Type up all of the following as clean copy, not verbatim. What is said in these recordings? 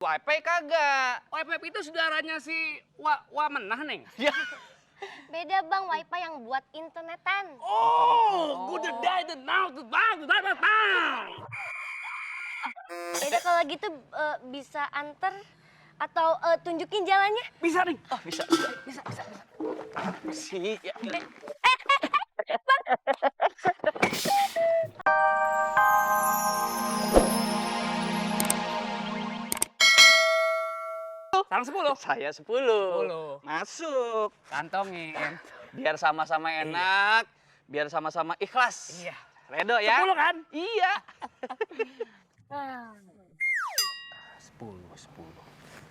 wifi kagak? Wifi itu saudaranya si Wamenah, Neng. Ya. Beda bang, wifi yang buat internetan. Oh, good day the now to bang. Beda kalau gitu bisa anter atau tunjukin jalannya? Bisa, Neng. Oh, bisa. Sih, ya. Salam 10. Saya 10. 10. Masuk. Kantongin. Biar sama-sama enak, biar sama-sama ikhlas. Iya. Redo ya? 10 kan? Iya. 10.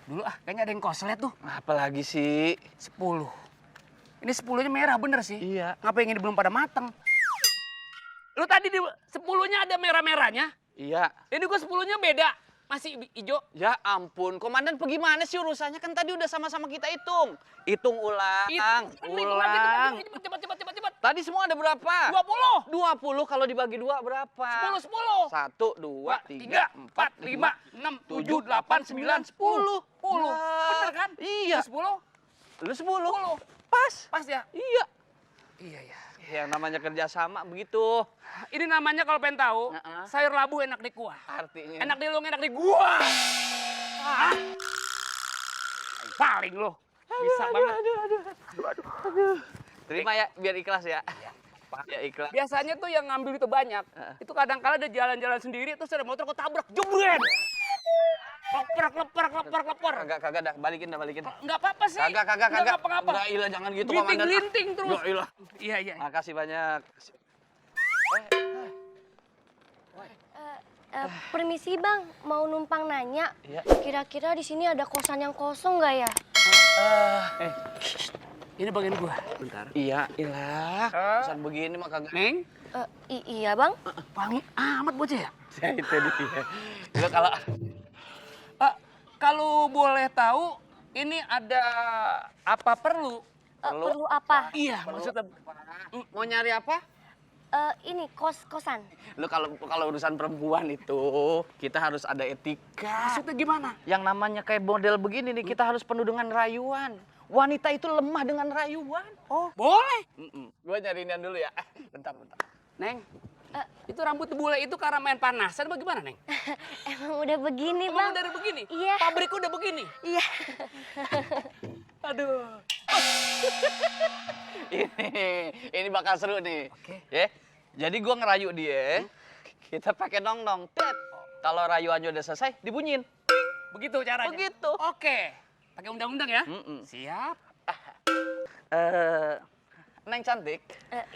Dulu kayaknya ada yang koslet tuh. Apalagi sih? 10. Ini 10-nya merah bener sih. Iya. Ngapain ini belum pada mateng? Lu tadi di 10-nya ada merah-merahnya. Iya. Ini gua 10-nya beda. Masih hijau. Ya ampun, komandan bagaimana sih urusannya? Kan tadi udah sama-sama kita hitung. Hitung ulang, ulang. Cepat. Tadi semua ada berapa? 20. 20 kalau dibagi 2 berapa? 10. 10. 1, 2, 3, 4, 5, 6, 7, 8, 9, 10. 10. Bener kan? Iya. 10. Lu 10. Pas. Pas ya? Iya. Iya. Yang namanya kerjasama begitu. Ini namanya kalau pengen tahu, Heeh. sayur labu enak di kuah. Artinya. Enak di lu, enak di gua. Ah. Paling lo. Bisa banget. Aduh. Terima ya, biar ikhlas ya. Ya ikhlas. Biasanya tuh yang ngambil itu banyak. Itu kadang-kala ada jalan-jalan sendiri, terus ada motor ketabrak, jebret. Lepar. Kagak dah, balikin. Enggak apa-apa sih. Kagak. Enggak apa-apa. Udah ilah, jangan gitu komandan. Glinting terus. Ya ilah. Iya. Makasih banyak. Permisi bang, mau numpang nanya. Iya. Kira-kira di sini ada kosan yang kosong nggak ya? Ini bagian gua. Bentar. Iya, ilah. Pesan begini mah kagak. Neng, Iya bang. wangi amat bocah ya? Ya itu dia. Lu kalau Kalau boleh tahu, ini ada apa perlu? Perlu apa? Iya, maksudnya mau nyari apa? Ini kosan. Lu kalau urusan perempuan itu kita harus ada etika. maksudnya gimana? Yang namanya kayak model begini nih kita harus penuh dengan rayuan. Wanita itu lemah dengan rayuan. Oh, boleh. Gua nyariin dulu ya. Bentar. Neng, itu rambut bule itu karena main panasan bagaimana, Neng? Emang udah begini Emang bang? udah begini? Iya. Pabrik udah begini? Iya. Aduh. ini bakal seru nih. Oke. Ya. Jadi gua ngerayu dia. Kita pakai nong-nong. Tet. Kalau rayuannya udah selesai, dibunyiin. Begitu caranya? Begitu. Oke. Pakai undang-undang ya? Siap. Neng cantik.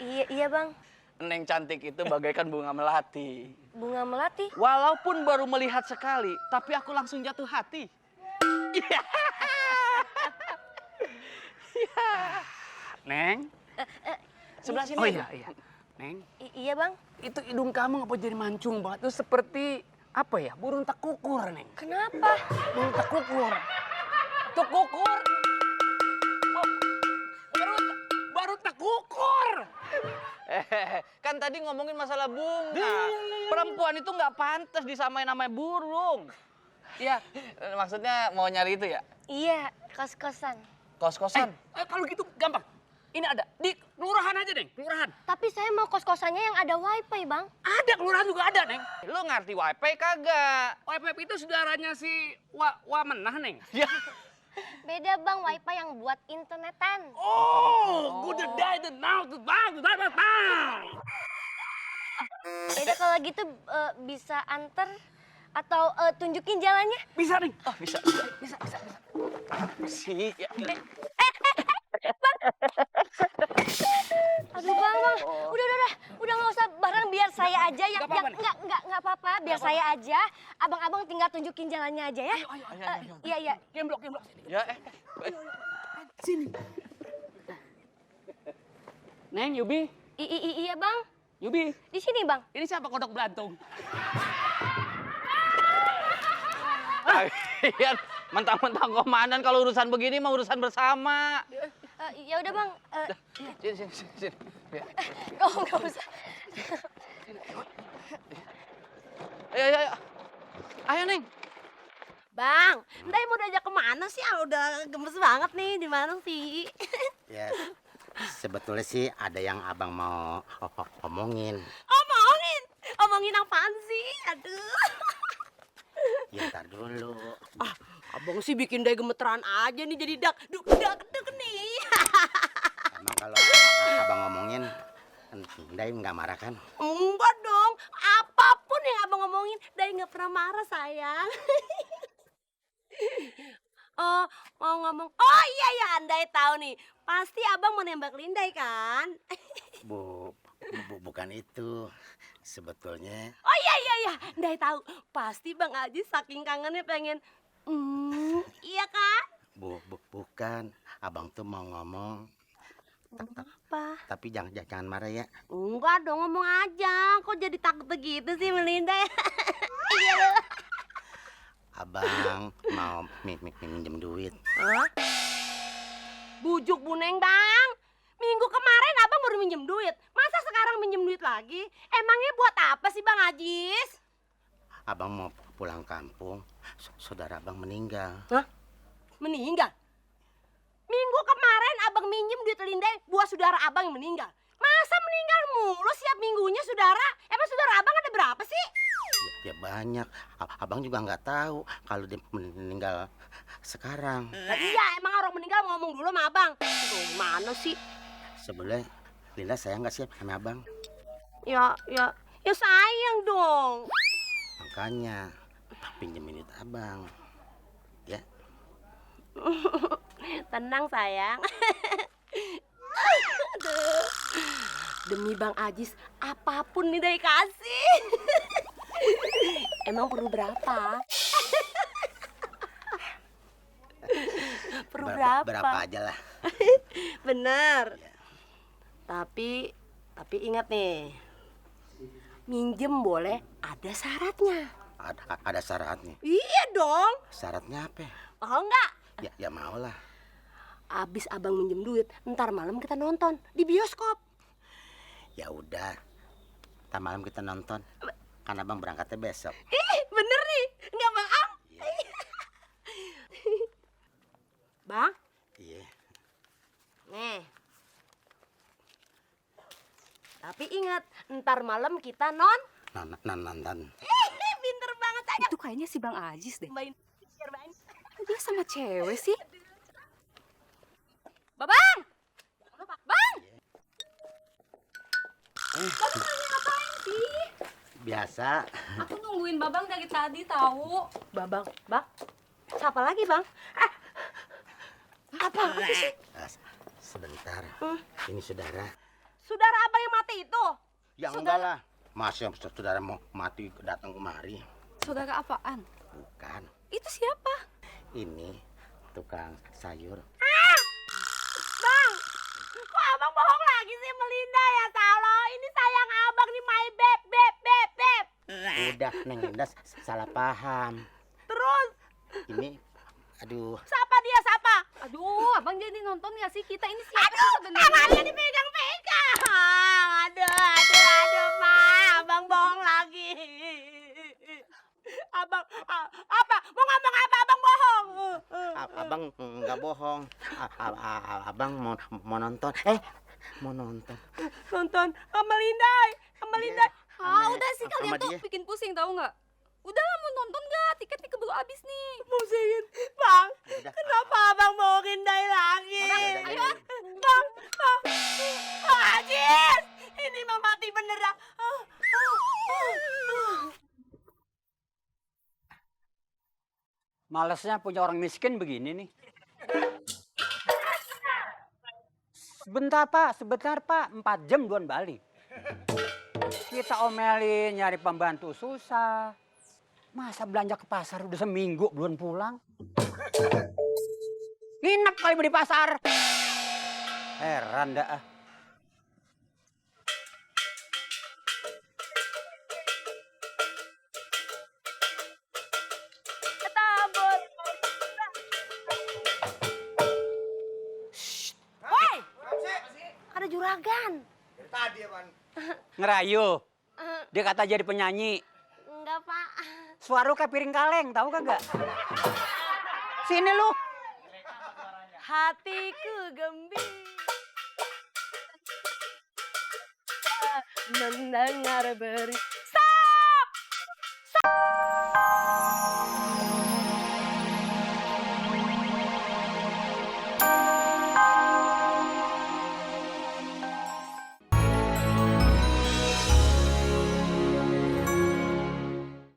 Iya bang. Neng cantik itu bagaikan bunga melati. Bunga melati. Walaupun baru melihat sekali, tapi aku langsung jatuh hati. Iya. Neng. Sebelah sini. Oh iya. Neng, Iya bang. itu hidung kamu ngapa jadi mancung banget? Itu seperti apa ya? Burung tekukur, Neng. Kenapa? Burung tekukur. Tekukur. Oh, baru tekukur. Kan tadi ngomongin masalah bunga. Perempuan itu nggak pantas disamain namanya burung. Iya. Maksudnya mau nyari itu ya? Iya, kos-kosan. Kos-kosan. Kalau gitu gampang. Ini ada di kelurahan aja, Neng. Kelurahan. Tapi saya mau kos-kosannya yang ada wifi bang. Ada kelurahan juga ada, Neng. Lu ngerti wifi kagak? Wifi itu saudaranya si Wamenah, Neng. Ya. Beda bang, wifi yang buat internetan. Oh, good day the now to bang. Beda kalau gitu bisa anter atau tunjukin jalannya? Bisa, Neng. Oh, bisa. Sih, ya. Aduh bang, udah nggak usah bareng, biar saya aja yang Nggak apa-apa, nggak apa-apa, biar saya aja, abang-abang tinggal tunjukin jalannya aja ya. Ayo. Iya. Gemblok. Ya, Sini. Neng, Yubi. Iya bang, Yubi. di sini bang. Ini siapa kodok belantung? Iya, mentang-mentang komandan kalau urusan begini mah urusan bersama. Ya udah bang, Sini. Ya. nggak usah. Ayo. Ayo, Neng. Bang, Ndai mau diajak kemana sih? Ah, udah gemes banget nih, di mana sih? Ya, sebetulnya sih ada yang abang mau omongin. Omongin? Omongin apaan sih? Aduh. Ya, ntar dulu. Ah, abang sih bikin Ndai gemeteran aja nih, jadi duk nih. Emang kalau abang ngomongin, Ndai nggak marah kan? Enggak dong, apapun yang abang ngomongin, Ndai nggak pernah marah sayang. Oh, mau ngomong, oh iya Ndai tahu nih, pasti abang mau nembak Lindai kan? Bukan itu. Sebetulnya, Oh iya, Ndai tahu, pasti Bang Aji saking kangennya pengen, iya kan? bukan. Abang tuh mau ngomong, Apa? tapi jangan marah ya. Enggak dong, ngomong aja, kok jadi takut begitu sih Melinda? Iya. Abang mau minjem duit. Hah? Bujuk Bu Neng, Bang. Minggu kemarin abang baru minjem duit. Masa sekarang minjem duit lagi? Emangnya buat apa sih Bang Ajis? Abang mau pulang kampung, saudara abang meninggal. Hah? Meninggal? Minggu kemarin abang minjem duit Lindai buat saudara abang yang meninggal. Masa meninggal mulu setiap minggunya saudara? Emang saudara abang ada berapa sih? Ya banyak. Abang juga nggak tahu kalau dia meninggal sekarang. Nah, iya, emang orang meninggal ngomong dulu sama abang. Aduh, gimana sih? Sebenarnya Linda sayang nggak sih sama abang? Ya sayang dong. Makanya pinjemin duit abang. Ya. Tenang sayang. Aduh. Demi Bang Ajis, apapun nih Ndai kasih. Emang perlu berapa? Perlu berapa? Berapa aja lah. Bener. Ya. Tapi ingat nih, minjem boleh ada syaratnya. Ada syaratnya. Iya dong. Syaratnya apa? Oh enggak? Ya mau lah. Abis abang minjem duit, ntar malam kita nonton di bioskop. Ya udah. Ntar malam kita nonton. Kan abang berangkatnya besok. Ih, bener nih. Enggak bohong. Bang? Iya. Nih. Tapi ingat, ntar malam kita Nonton. Pinter banget aja. Itu kayaknya si Bang Ajis deh. Main share main. Dia sama cewek sih. Babang! Bang! Biasa. Aku nungguin Babang dari tadi tahu. Babang, Bang. Siapa lagi, Bang? Apa sih? Sebentar. Ini saudara. Saudara abang yang mati itu? Ya enggak lah. Masa saudara mau mati datang kemari? Saudara apaan? Bukan. Itu siapa? Ini tukang sayur. Bang, kok abang bohong lagi sih Melinda ya Salo? Ini sayang abang nih, my beb. Udah, Neng Linda salah paham. Terus, Ini, aduh. siapa dia, siapa? Aduh, Abang jadi nonton gak sih? Kita ini siapa Aduh, sebenarnya? tangannya dipegang-pegang. Aduh, Ma. Abang bohong lagi. Abang, apa? Mau ngomong apa? Abang bohong. Abang nggak bohong. Abang mau nonton. Mau nonton. Nonton sama Lindai. Udah sih kalian tuh bikin pusing tahu nggak? Udah lah, mau nonton nggak? Tiketnya keburu habis nih. Pusingin. Bang, Udah. kenapa abang mau Lindai lagi? Ayo. Bang, Bang Ajis. Ini mah mati beneran. Malesnya punya orang miskin begini nih. Sebentar Pak, 4 jam duluan balik. Kita omelin nyari pembantu susah. Masa belanja ke pasar udah seminggu belum pulang? Nginep kali di pasar. Heran dah. Woi, ada juragan. Ngerayu. Dia kata jadi penyanyi. Enggak, Pak. Suara lu kayak piring kaleng, tahu kagak? Sini lu. Hatiku gembira mendengar berita